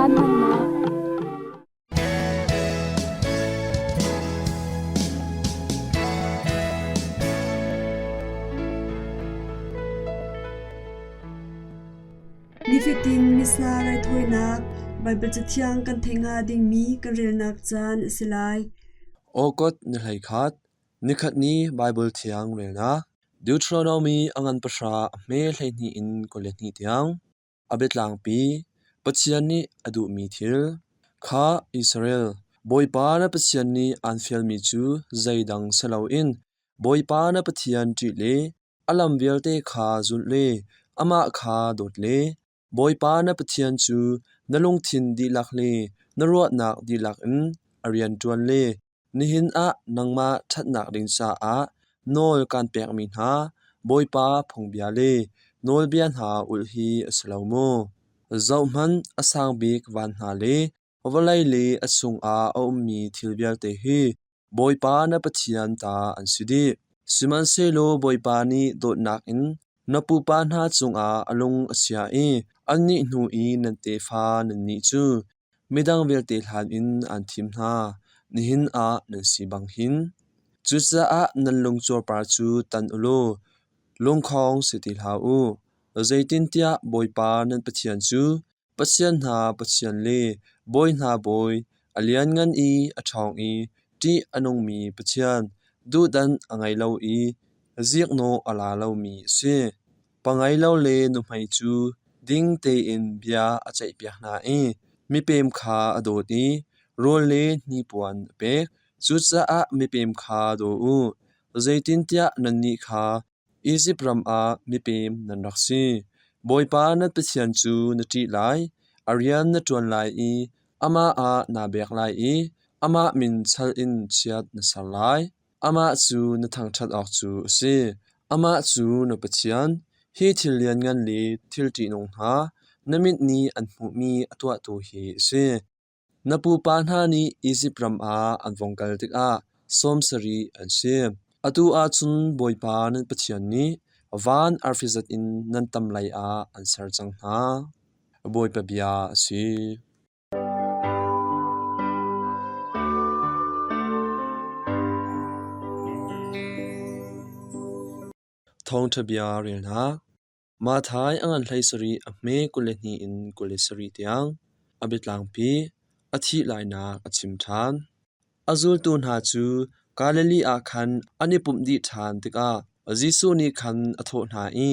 Caan hmannak. Nifatin Missa raithawinak Baibal Cathiang kan theih hnga dingmi kan relnak caan a si lai. Awkot ni 11, nikhat ni Baibal Thiang relnak Deuteronomy a ngan pahra a hme 12 in 22 tiang. A biatlangpi, Pathian nih a duhmi thil kha Israel, Bawipa na Pathian nih aan fialmi cu zeidang si loin Bawipa na Pathian ṭih le a lam vialte kha zulh le amah kha dawt le Bawipa na Pathian cu na lungthin dihlak le na ruahnak dihlak in a rian ṭuan le Nihin ah nangmah ṭhatnak ding caah nawl kaan pekmi hna Bawipa phungbia le nawlbia hna ulh hi a si lo maw? Zohhmanh, a sang bik van hna le vawlei le a chungah a ummi thil vialte hi Bawipa na Pathian ta an si dih. Sihmanhsehlaw Bawipa nih dawtnak in na pupa hna cungah a lung a chia i annih hnu i nan tefa nannih cu Midang vialte hlan in aan thim hna, nihin ah nan si bang hin. Cucaah nan lung cuarpar cu tan u law lungkhong si ti hlah u. Zeitintiah Bawipa nan Pathian cu Pathian hna Pathian le bawi hna Bawi, a lianngan i a ṭhawng i ṭih a nungmi Pathian, duhdanh a ngei lo i ziknawh a la lomi a si. Pangei lo le nuhmei cu ding tein bia a ceihpiak hna i mipem kha a dawt i rawl le hnipuan a pek. Cucaah mipem kha daw u, zeitintiah nannih kha Izipt ram ah mipem nan rak si. Bawipa nan Pathian cu na ṭih lai, a rian na ṭuan lai i amah ah naa bek lai i amah min chalh in chiat na ser lai. Amah cu na thangṭhat awk cu a si. Amah cu na Pathian, hi thil lianngan le thil ṭihnung hna na mit nih an hmuhmi a tuahtu hi a si. Na pupa hna nih Izipt ram ah an vung kal tikah sawm sarih an si. Atu ah cun Bawipa nan Pathian nih van arfi zat in nan tam lei ah an ser cang hna. Bawipa bia a si. Thawngṭha bia relnak Matthai a ngan 17 a hme 22 in 27 tiang a biatlangpi a thih lainak a chim ṭhan. A zultu hna cu Galilee ah khan an i pumh dih ṭhan tikah Jesuh nih khan a thawh hna i,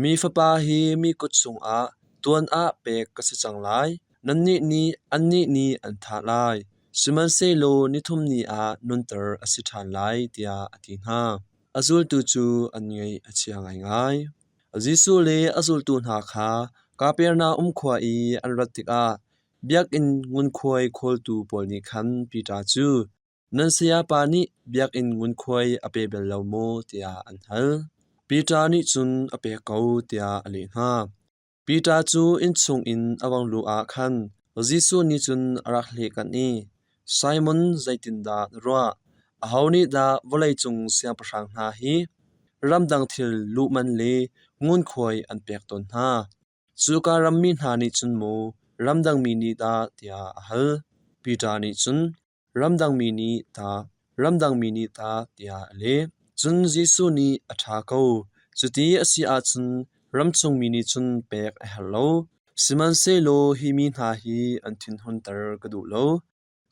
Mi Fapa hi mi kut chungah tuan ah pek ka si cang lai. Nannih nih annih nih an thah lai, sihmanhsehlaw nithum ni ah nunter a si ṭhan lai, tiah a ti hna. A zultu cu an ngaih a chia ngaingai. Jesuh le a zultu hna kha Kapernaum khua i an rat tikah biakinn ngunkhuai khawltu pawl nih khan Peter cu, Nan sayapa nih biakinn ngunkhuai a pe bal lo maw? tiah an hal. Peter nih cun a pek ko tiah a leh hna. Peter cu innchung in a vung luh ah khan Jesuh nih cun a rak hlehkanh i, Simon, zeitindah na ruah? Aho nih dah vawleicung siangpahrang hna hi ramdang thil luh man le ngunkhuai an pek tawn hna? Cuka rammi hna nih cun maw ramdang mi nih dah? tiah a hal. Peter nih cun, Ramdangmi nih tah, ramdangmi nih tah, tiah a leh. Cun Jesuh nih, A ṭha ko. Cuti a si ahcun ramchungmi nih cun pek a herh lo. Sihmanhsehlaw hi mi hna hi an thinhunter ka duh lo.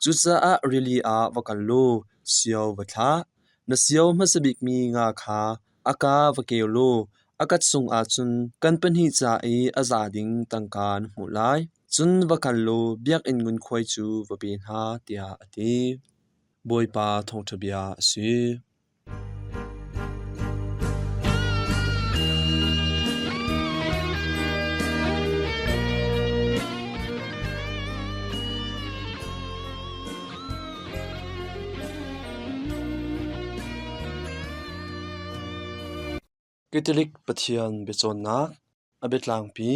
Cucaah rili ah va kal law sio va thlah. Na sio hmasa bikmi nga kha a kaa va keu law a kat chungah cun kan pahnih ca i a za ding tangka na hmuh lai. Cun va kal law biakinn ngunkhuai cu va pe hna, tiah a ti. Bawipa thawngṭha bia a si. Catholic Pathian biacawnnak, a biatlangpi,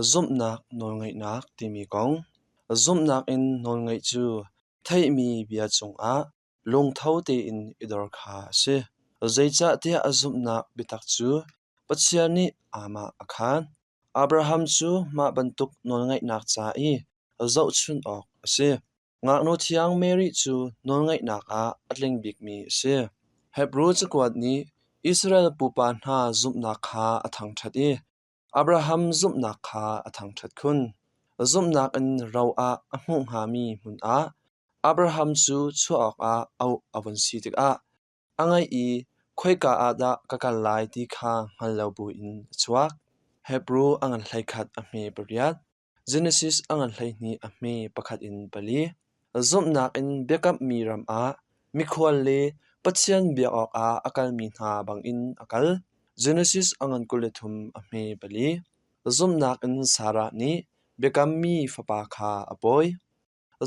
zumhnak nawlngeihnak timi kong, zumhnak in nawlngeih cu theihmi bia cungah lungtho tein i dor kha a si. Zeicahtiah a zumhnak biatak cu Pathian nih aamah a khaan. Abraham cu mah bantuk nawlngeihnak ca i zohchunh awk a si. Ngaknu thiang Mary cu nawlngaihnak ah a tling bikmi a si. Hebru cakuat nih Israel pupa hna zumhnak kha a thangṭhat i Abraham zumhnak kha a thangṭhat khun. Zumhnak in ro ah a hmuh hngami hmun ah Abraham cu chuah awkah auh a vun si tikah a ngaih i khoika ah dah ka kal lai ti kha hngal lo buin a chuak. Hebru a ngan 11 a hme pariat, Genesis a ngan 12 a hme pakhat in pali. Zumhnak in biakammi ram ah mikhual le Pathian biak awkah a kalmi hna bangin a kal. Genesis a ngan 23 a hme pali. Zumhnak in Sarah nih biakammi fapa kha a pawi.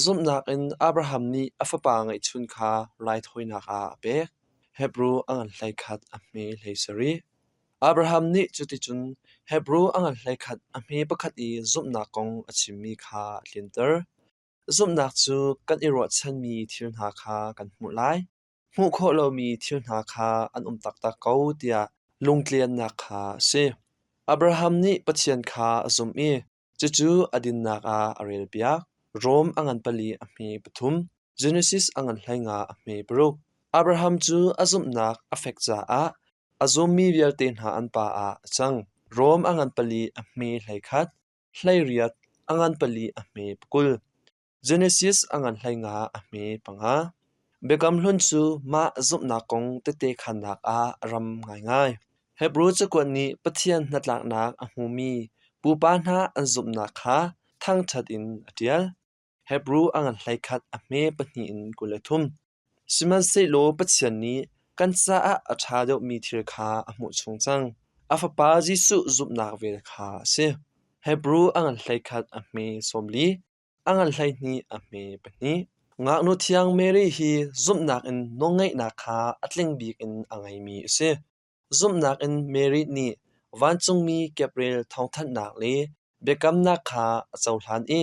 Zumhnak in Abraham nih a fapa ngeihchun kha raithawinak ah a pek. Hebru a ngan 11 a hme 17. Abraham nih cuticun Hebru a ngan 11 a hme pakhat i zumhnak kong a chimmi kha a tlinter. Zumhnak cu kan i ruahchanmi thil hna kha kan hmuh lai, hmuh khawh lomi thil hna kha an um taktak ko tiah lungtliannak kha a si. Abraham nih Pathian kha a zumh i Cucu a dinnak ah a relpiak. Rom a ngan pali a hme pathum, Genesis a ngan 15 a hme paruk. Abraham cu a zumhnak a fek caah a zummi vialte hna an pa ah a cang. Rom a ngan pali a hme 11, 18 a ngan pali a hme pakul. Genesis a ngan 15 a hme panga. Biakam Hlun cu mah zumhnak kong tehte khaannak ah a ram ngaingai. Hebru cakuat nih Pathian hnatlaknak a hmumi pupa hna an zumhnak kha thangṭhat in a ṭial. Hebru a ngan 11 a hme pahnih in 23. Sihmanhsehlaw Pathian nih kan caah a ṭha deuhmi thil kha a hmuh chung cang. A Fapa Jesuh zumhnak vel kha a si. Hebru a ngan 11 a hme 40. A ngan 12 a hme pahnih. Ngaknu thiang Mary hi zumhnak in nawlngeihnak kha a tling bik in a ngeimi a si. Zumhnak in Mary nih vancungmi Gabriel thawngthanhnak le biakamnak kha a cohlan i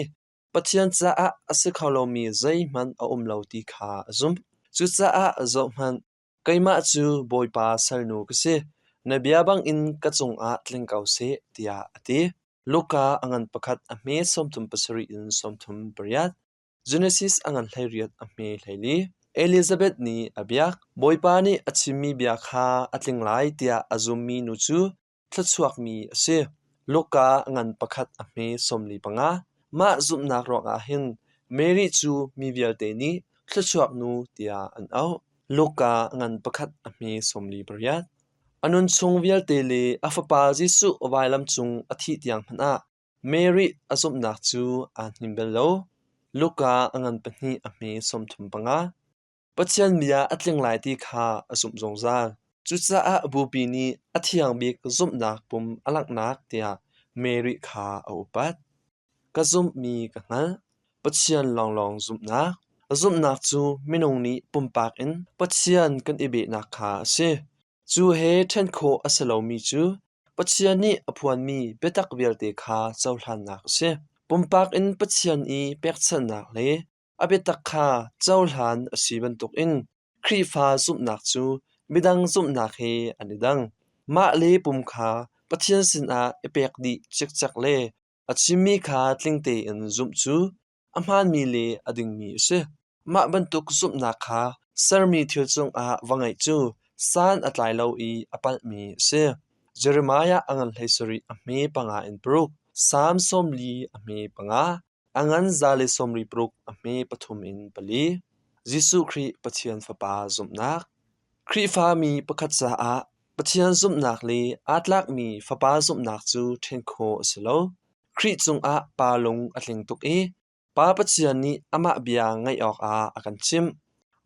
Pathian caah a si kho lomi zeihmanh a um lo ti kha a zumh. Cucaah zohhmanh, keimah cu Bawipa salnu ka si, na bia bangin ka cungah tling ko seh, tiah a ti. Luka a ngan pakhat a hme 37 in 38, Genesis a ngan 18 a hme 14. Elizabeth nih a biak. Bawipa nih a chimmi bia kha a tling lai tiah a zummi nu cu thluachuakmi a si. Luka a ngan pakhat a hme 45. Mah zumhnak ruangah hin Mary cu mi vialte nih thluachuak nu tiah an auh. Luka a ngan pakhat a hme 48. A nunchung vialte le a fapa Jesuh vailam cung a thih tiang hmanh ah Mary a zumhnak cu aa hnin bal lo. Luka a ngan pahnih a hme 35. Pathian bia a tling lai ti kha a zumh zungzal. Cucaah Bupi nih a thiang bik zumhnak pum a langhnak tiah Mary kha a upat. Ka zumhmi ka hngalh. Pathian lawnglawng zumhnak. Zumhnak cu minung nih pumpak in Pathian kan i behnak kha a si. Cu he ṭhen khawh a si lomi cu Pathian nih a phuanmi biatak vialte kha cohlannak a si. Pumpak in Pathian i pekchanhnak le a biatak kha cohlan a si bantukin Khrihfa zumhnak cu midang zumhnak he an i dang. Mah le pum kha Pathian sinah i pek dih cikcek le a chimmi kha tling tein zumh cu a hmaanmi le a dingmi a si. Mah bantuk zumhnak kha sermi thil cungah va ngeih cu san a tlai lo i a palhmi a si. Jeremiah a ngan 17 a hme panga in paruk, Salm 40 a hme panga, a ngan 136 a hme pathum in pali. Jesuh Khrih Pathian Fapa zumhnak Khrihfami pakhat caah Pathian zumhnak le aa tlakmi Fapa zumhnak cu ṭhen khawh a si lo. Khrih cungah Pa lung a tling tuk i Pa Pathian nih amah bia ngaih awkah a kan chimh.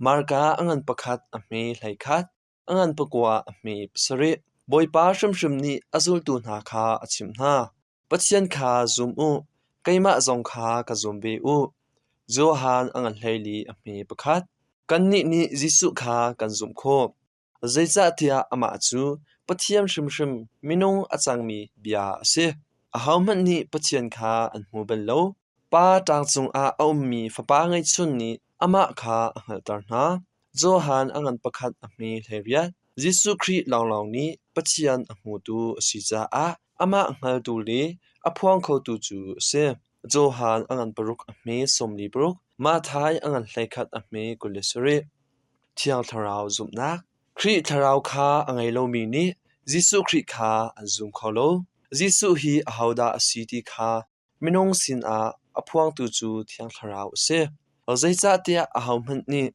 Marka a ngan pakhat a hme 11, a ngan pakua a hme pasarih. Bawipa hrimhrim nih a zultu hna kha a chimh hna. Pathian kha zum u, keimah zong kha ka zum ve u. Johan a ngan 14 a hme pakhat. Kannih nih Jesuh kha kan zumh khawh. Zeicahtiah amah cu Pathian hrimhrim minung a cangmi bia a si. Ahohmanh nih Pathian kha an hmu bal lo. Pa ṭang cungah a ummi Fapa ngeihchun nih amah kha a hngalhter hna. Johan a ngan pakhat a hme 18. Jesuh Khrih lawnglawng nih Pathian a hmutu a si caah amah hngaltu le a phuang khotu cu a si. Johan a ngan paruk a hme 46, Matthai a ngan 11 a hme 27. Thiang Thlarau zumhnak. Khrih Thlarau kha a ngei lomi nih Jesuh Khrih kha an zum kho lo. Jesuh hi ahodah a si ti kha minung sinah a phuangtu cu Thiang Thlarau a si. Zeicahtiah ahohmanh nih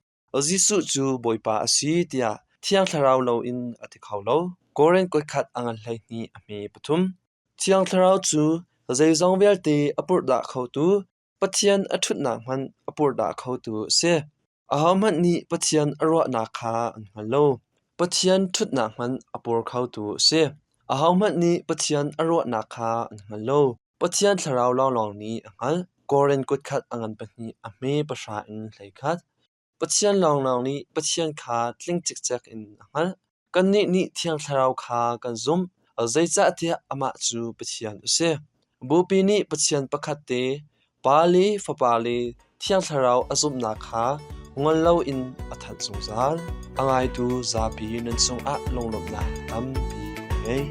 Jesuh cu Bawipa a si tiah Thiang Thlarau loin a ti kho lo. Korin kutkhat a ngan 12 a hme pathum. Thiang Thlarau cu zeizong vialte a purhdah khotu, Pathian a ṭhutnak hmanh a purhdah khotu a si. Ahohmanh nih Pathian a ruahnak kha an hngal lo. Pathian ṭhutnak hmanh a pur khotu a si. Ahohmanh nih Pathian a ruahnak kha an hngal lo. Pathian Thlarau lawnglawng nih a hngalh. Korin kutkhat a ngan pahnih a hme pahra in 11. Pathian lawnglawng nih Pathian kha tling cikcek in a hngalh. Kannih nih Thiang Thlarau kha kan zumh, zeicahtiah amah cu Pathian a si. Bupi nih Pathian pakhat te, Pa le Fapa le Thiang Thlarau a zumhnak kha ngol loin a thanh zungzal. A ngaitu zapi nan cungah lunglawmhnak tampi ka ngei.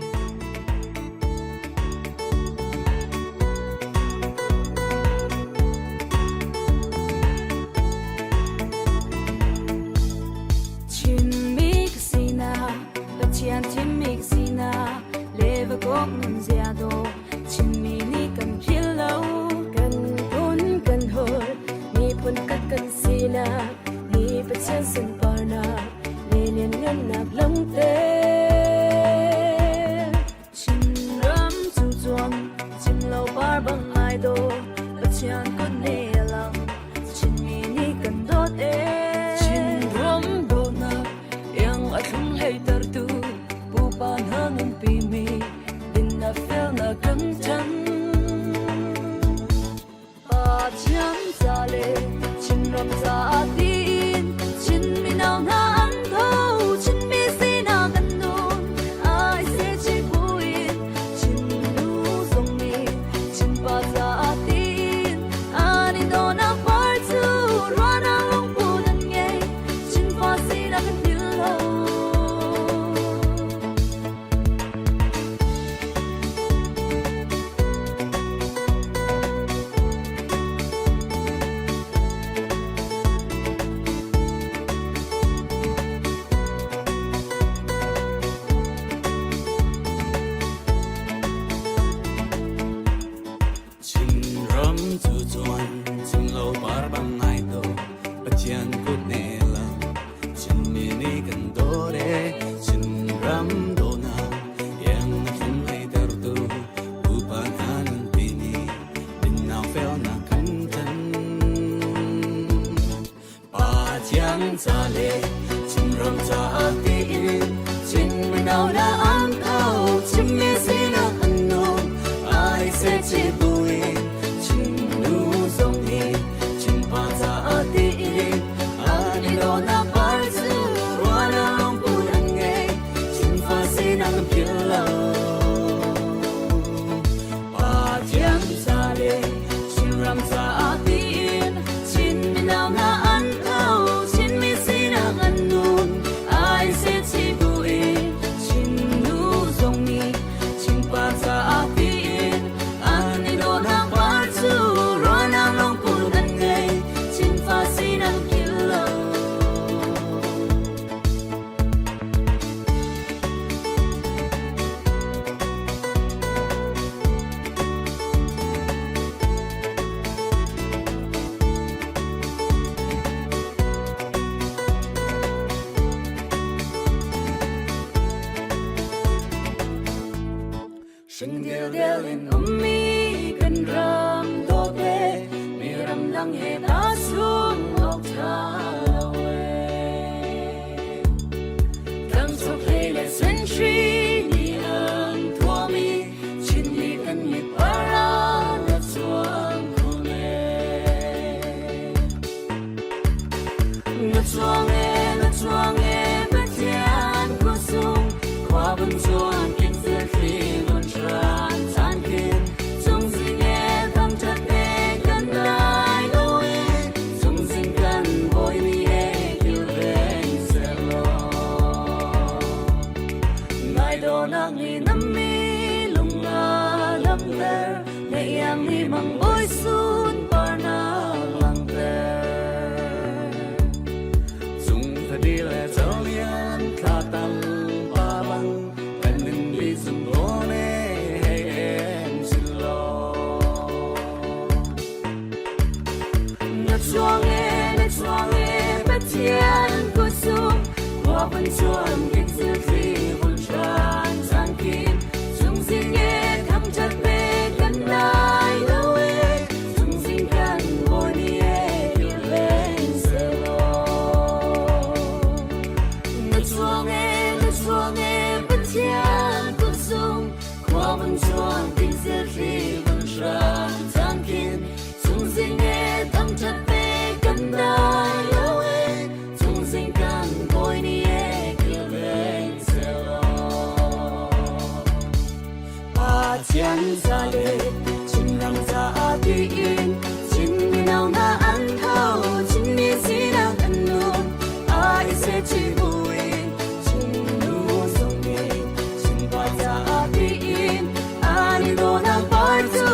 Chinmi ka sinak, Pathian thimmi ka sinak, le vakok nunzia dawh, Chinmi nih kan philh lo. Kan phun kan hawl, miphun kat kan sinak, ni Pathian sunparnak, le lianngannak lamte. Chinram cu cuang, cimlo par bang ai dawh, Pathian kut ne lang, Chinmi nih kan dawt ee. Chinram dawtnak iang a thlum hleitertu pupa hna nunpimi dinnak felnak kan chan. Pathian ca le Chinram caah tiin Chin mino hna an tho, Chinmi sinak kan nun ai se buin Chin nu zong nih Chinpa caah tiin an i dawhnak par cu ruahnak lungput an ngei, Chinpa sinak kan philh lo. Chinram cu cuan cimlo par bang ngai to Pathian kut ne lang Chinmi nih kan dawt ee Chinram dawhnak iang na thlum hleitertu pupa hna nunpi nih dinnak felnak kan ṭan. Pathian ca le Chinram caah tiin Chin mino na an tho Chinmi sinak an nung ai se chi buin Chin nu zong hi Chinpa caah tiin an i dawhnak par cu ruahnak lungput an ngei Chinfa sinak an philh lo. Pathian ca le Chinram caah tiin Chin mino hna an tho Chinmi sinak an nun ai se chi buin Chin nu zong nih Chinpa caah tiin an i dawhnak par cu ruahnak lungput an ngei Chinfa sinak philh lo. Hring dildel in ummi kan ram dawt e, mi ramdang he ta sung awk ṭha lo e. Tlangcung hlei le senhri nih an thuami Chinmi kan mit para na chuang khun e. Na chuang e, na chuang e, Pathian kusung khua bun chuan kin thil thli vun tran chan khin chung zing e thang that e kan dai lo e chung zing kan bawi ni e kilveng selo ngai do nak ni nam mi lunga lamter le iang ni mang boi. Sunparnak langhter. Cung thadi le colian thla tam pa bang kan nin bi zum ne hei em sin lo. Na chuang e, na chuang e, Pathian kusum, khua van chuan dik zil thli vul than chan kin, chung zing e thang chat me kan dai lo e, chung zing kan boni e kil ven se lo. Na chuang e, na chuang e, Pathian kusum, khua van chuan dik zil thli vul than chan kin, chung zing e thang chat me kan dai lo e, chung zing kan boni e kil ven se lo. Pathian zale Chinram caah tiin Chin mino hna an tho Chinmi sinak an nun ai se chi buin Chin nu zong nih Chinpa caah tiin an i dawhnak par cu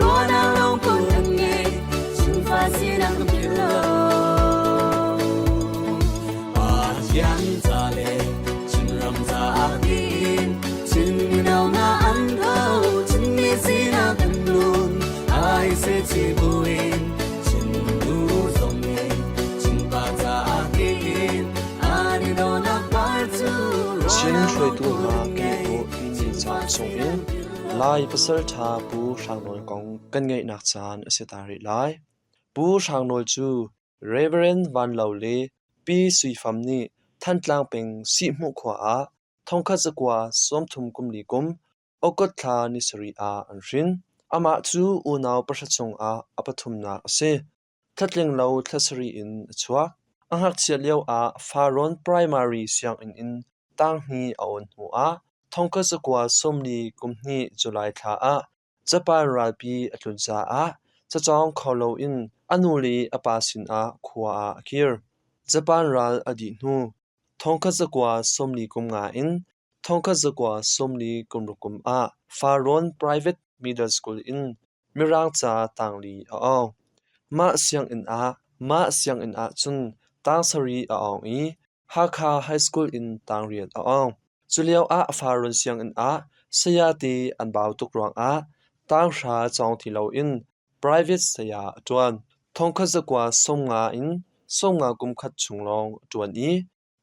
ruahnak lungput an ngei Chinfa sinak kan philh lo. Pathian ca le Chinram caah tiin Chin mino hna an tho Chinmi sinak an nun ai se chi buin Chin nu zong nih Chinpa caah tiin an i dawhnak par cu Chin ruahnak hruaitu lungput hna an kan i ngei dawh timi Chinfa cauk chungin sinak philh lo. Lai pasalṭha Pu Hrang Nawl kong kan ngaihnak caan a si ta rih lai. Pu Hrang Nawl cu Reverend Van Lo le Pi Sui Fam nih Thantlang peng Sihhmuh khua ah thongkhat zakua 30 kum li kum August thla ni sarih ah an hrin. Amah cu unau pahra chungah a pathumnak a si. Thlatling lo thla sarih in a chuak. A ngakchiat lioah Farrawn Primary sianginn in tanghnih a awn hnuah thongkhat zakua 40 kum hnih July thla ah Japan ralpi a tlun caah cacawng kho loin a nu le a pa sinah khua ah a kir. Japan ral a dih hnu thongkhat zakua 40 kum nga in thongkhat zakua 40 kum ruk kum ah Farrawn Private Middle School in Mirang ca tangli a awng. Mah sianginn ah cun tang sarih a awng i Hakha High School in tangriat a awng. Culio ah Farrawn sianginn ah sayate an bau tuk ruangah tanghra cawng ti loin private saya a ṭuan. Thongkhat zakua 50 in 50 kum khat chung lawng a ṭuan i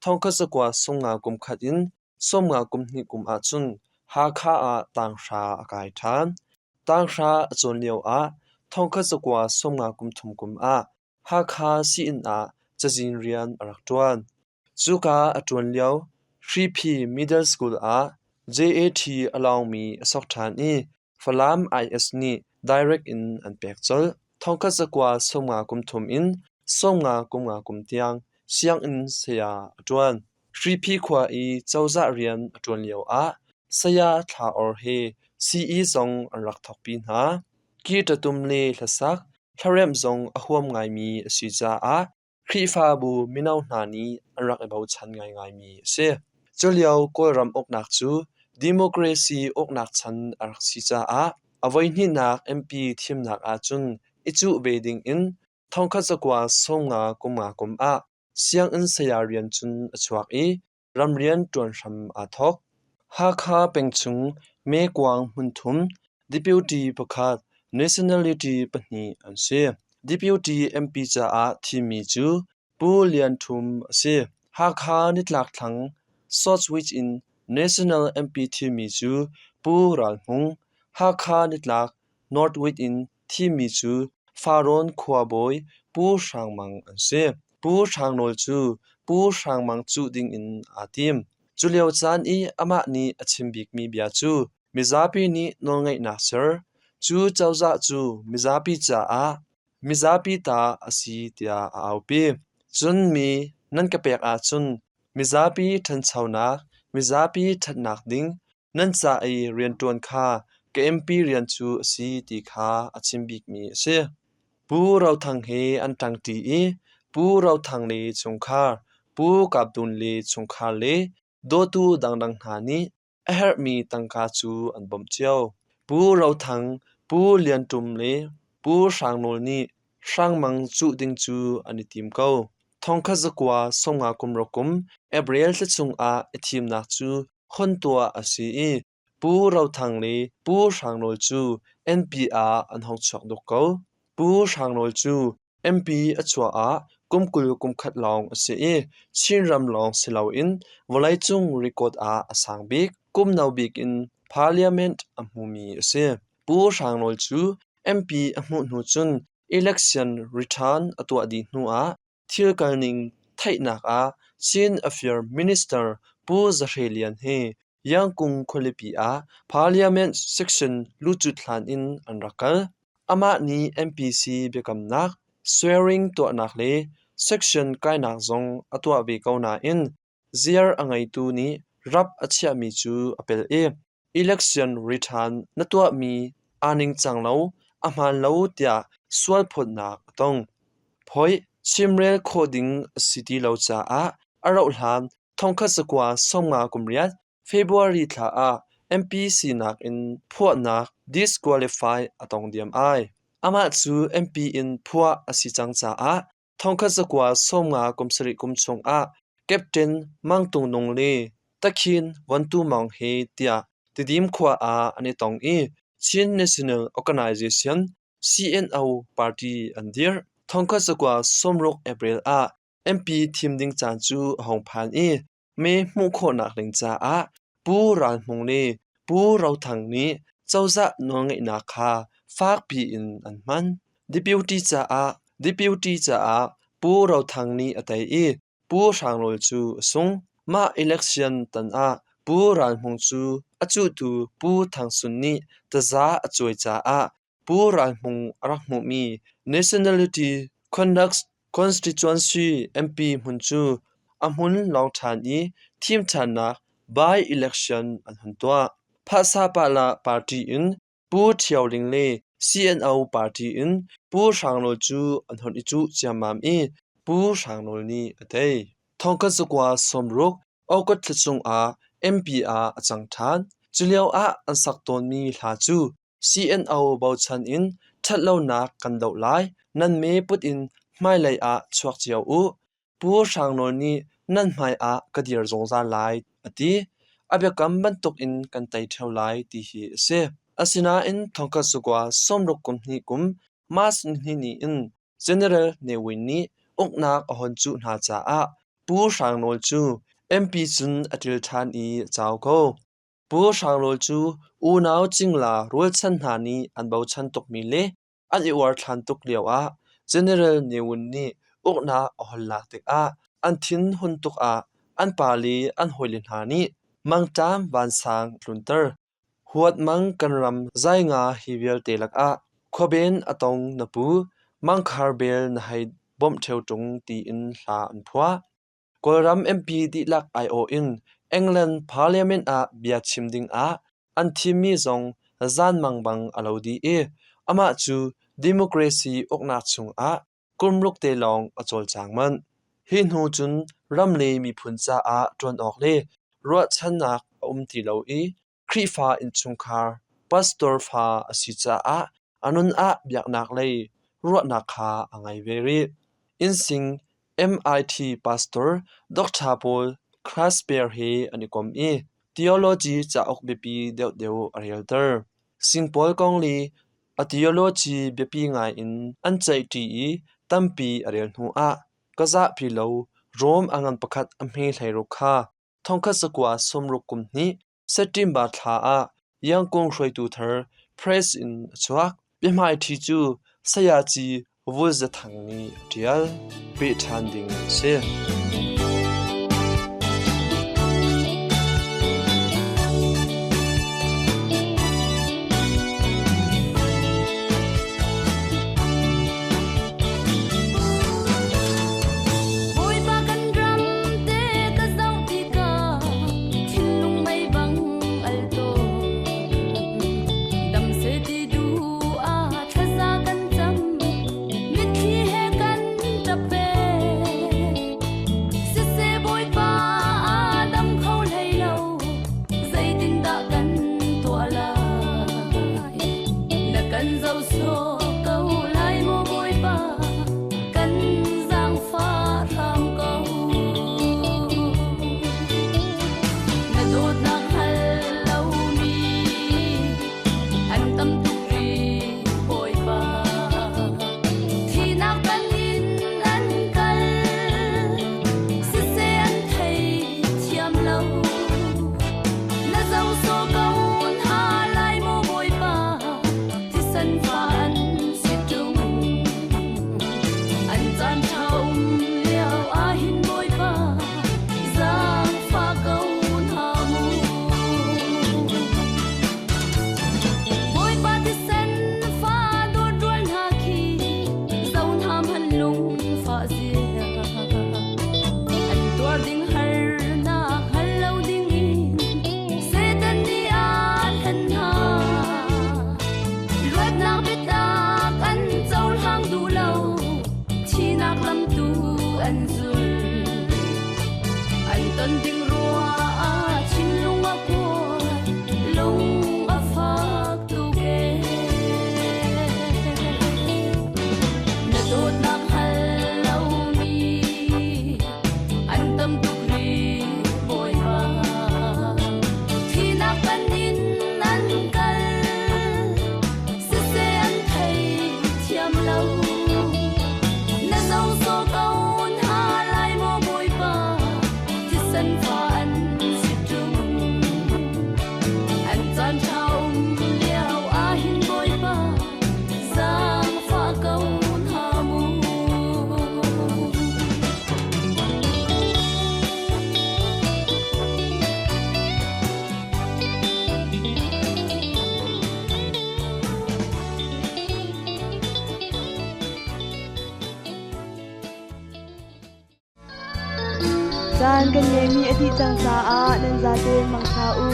thongkhat zakua 50 kum khat in 50 kum hnih kum ahcun Hakha ah tanghra a kai ṭhan. Tanghra a cawn lioah thongkhat zakua 50 kum thum kum ah Hakha sii-inn ah cazin rian a rak ṭuan. Cuka a ṭuan lio Hriphi Middle School ah JAT a lawngmi a sok ṭhan i Falam IS nih direct in an pek colh. Thongkhat zakua 50 kum thum in 50 kum nga kum tiang sianginn saya a ṭuan. Hriphi khua i cozah rian a ṭuan lioah saya Thla Or he sii zong an rak thawkpi hna. Ki-ṭatum le hlasak, hlaremh zong a huam ngaimi a si caah Khrihfabu mino hna nih an rak i bochan ngaingaimi a si. Culio Kawlram uknak cu democracy uknak chan a rak si caah a voihnihnak MP thimnak ahcun i cuh ve dingin thongkhat zakua 50 kum nga kum ah sianginn saya rian cun a chuak i ramrian ṭuan hram aa thawk. Hakha pengchung Mekuang hmunthum Deputy pakhat, Nationality pahnih an si. Deputy MP caah thimmi cu Pu Lian Ṭhum a si. Hakha nitlak thlang Southwest in National MP thimmi cu Pu Ral Hmung, Hakha nitlak Northwest in thimmi cu Farrawn khuabawi Pu Hrang Mang an si. Pu Hrang Nawl cu Pu Hrang Mang cuh dingin aa tim. Culio caan i amah nih a chim bikmi bia cu mizapi nih nawlngeihnak ser, cu cozah cu mizapi caah mizapi ta a si tiah a aupi. Cun mi nan ka pek ahcun mizapi ṭhanchonak, mizapi ṭhatnak ding Nan ca i rianṭuan kha ka MP rian cu a si ti kha a chim bikmi a si. Pu Ro Thang he an ṭangṭi i Pu Ro Thang le chungkhar, Pu Kap Dun le chungkhar le dawtu dangdang hna nih a herhmi tangka cu an bawmh cio. Pu Ro Thang, Pu Lian Tum le Pu Pu Hrang Nawl nih Hrang Mang cuh ding cu an i tim ko. Thongkhat zakua sawmnga kum ruk kum April thla chungah i thimnak cu hon tuah a si i Pu Ro Thang le Pu Hrang Nawl cu NP ah an hong chuak duk ko. Pu Hrang Nawl cu MP a chuah ah kum 20 kum khat lawng a si i Chinram lawng si loin vawleicung record ah a sang bik, kum no bik in parliament a hmumi a si. Pu Hrang Nawl cu MP a hmuh hnu cun election return a tuah dih hnu ah thil kalning theihnak ah Chin Affairs Minister Pu Za Hre Lian hi Yangkung khualipi ah Parliament section lucut hlan in an rak kal. Amah nih MPC biakamnak, swearing tuahnak le section kainak zong a tuah ve ko nain ziar a ngeitu nih rap a chiahmi cu a pelh i election return na tuahmi aa ningcang lo, a hmaan lo tiah sualphawtnak a tong. Phoih chimrel khawh ding a si ti lo caah a rauhhlan thongkhat zakua sawmnga kum riat February thla ah MP sinak in phuahnak disqualify a tong diam ai. Amah cu MP in phuah a si cang caah thongkhat zakua 50 kum sarih kum chungah Captain Mang Tung Nung le Takhin Von Tu Maung he tiah Tidim khua ah an i tong i Chin National Organization CNO party an dirh. Thongkhat zakua 60 April ah MP thim ding caan cu a hung phan i mee hmuh khawhnak ding caah Pu Ral Hmung le Pu Ro Thang nih cozah nawlngeihnak kha fakpi in an hman. Deputy caah Pu Ro Thang nih a tei i Pu Hrang Nawl cu a sung. Mah election tan ah Pu Ral Hmung cu a cuhtu Pu Thang Sun nih taza a cuai caah Pu Ral Hmung a rak hmuhmi Nationality Conduct Constituency MP hmun cu a hmun lawng ṭhan i thim ṭhannak by-election an hun tuah. Phahsapahlah party in Pu Ṭhio Ling le CNO party in Pu Hrang Nawl cu an hun i cuh ciammam i Pu Hrang Nawl nih a tei. Thongkhat zakua 60 August thla chungah MP ah a cang ṭhan. Culio ah an sak tawnmi hla cu CNO bochan in ṭhatlonak kan doh lai, nan me put in hmailei ah chuak cio u. Pu Hrang Nawl nih nan hmai ah ka dir zungzal lai, a ti. A biakam bantukin kan tei ṭheo lai ti hi a si. Asinain thongkhat zakua 60 kum hnih kum March nihnih in General Ne Win nih uknak a hon cuh hna caah Pu Hrang Nawl cu MP cun a ṭil ṭhan i a cau ko. Pu Hrang Nawl cu unau cingla rualchan hna nih an bochan tukmi le an i uarthlan tuk lioah General Ne Win nih uknak a hon lak tikah an thin hun tuk ah an pa le an hawile hna nih mangṭam vansang a tlunter. Huatmang kan ram zainga hi vialte lakah khuaben a tong na pu, mangkhar bel na hei bawmh ṭheo ṭung tiin hla an phuah. Kawlram MP dihlak aiawh in England Parliament ah bia chim dingah an thimmi zong zanmang bang a lo dih i amah cu democracy uknak chungah kumruk te lawng a cawlcang manh. Hi hnu cun ram le miphun caah ṭuan awk le ruahchannak a um ti lo i Khrihfa innchungkhar pastor fa a si caah a nun ah biaknak lei ruahnak kha a ngei ve rih. Innsing MIT pastor Dr. Paul Crasper he an i kom i theology cauk biapi deuhdeuh a relter. Singpaul kong le a theology biapi ngai in an ceihṭi i tampi a rel hnuah ka zahpi lo Rome a ngan pakhat a hme 16 kha thongkhat zakua 60 kum hnih September thla ah Yangon hruaitu thar press in a chuak. Biahmaiṭhi cu Sayaci Vul Za Thang nih a ṭial. Peh ṭhan ding a si. Bawipa kan ram te ka zoh tikah thinlung mei bang al tawn. Dam seh ti duh ah thlaza kan cam, mitthli he kan ṭap ve. Siseh Bawipa dam kho hlei lo, zeitindah kan tuah lai? Na kan zoh sawh ko. Dawtnak biatak an cohlang duh lo, Thinak lam tu an zul. An ton ding rua ah thinlung a kuat, lung a fak tuk ee. Na dawtnak hal lomi an tam tuk rih, Bawipa. Thinak panin an kal, siseh an thei thiam lo. Na zoh sawh ko hna lai maw Bawipa, thisen fa an si ṭung. An caan ṭha um lio ahhin Bawipa, zaangfah ko hna mu. Caan kan ngeihmi a dih cang caah nan zaten mangṭha u.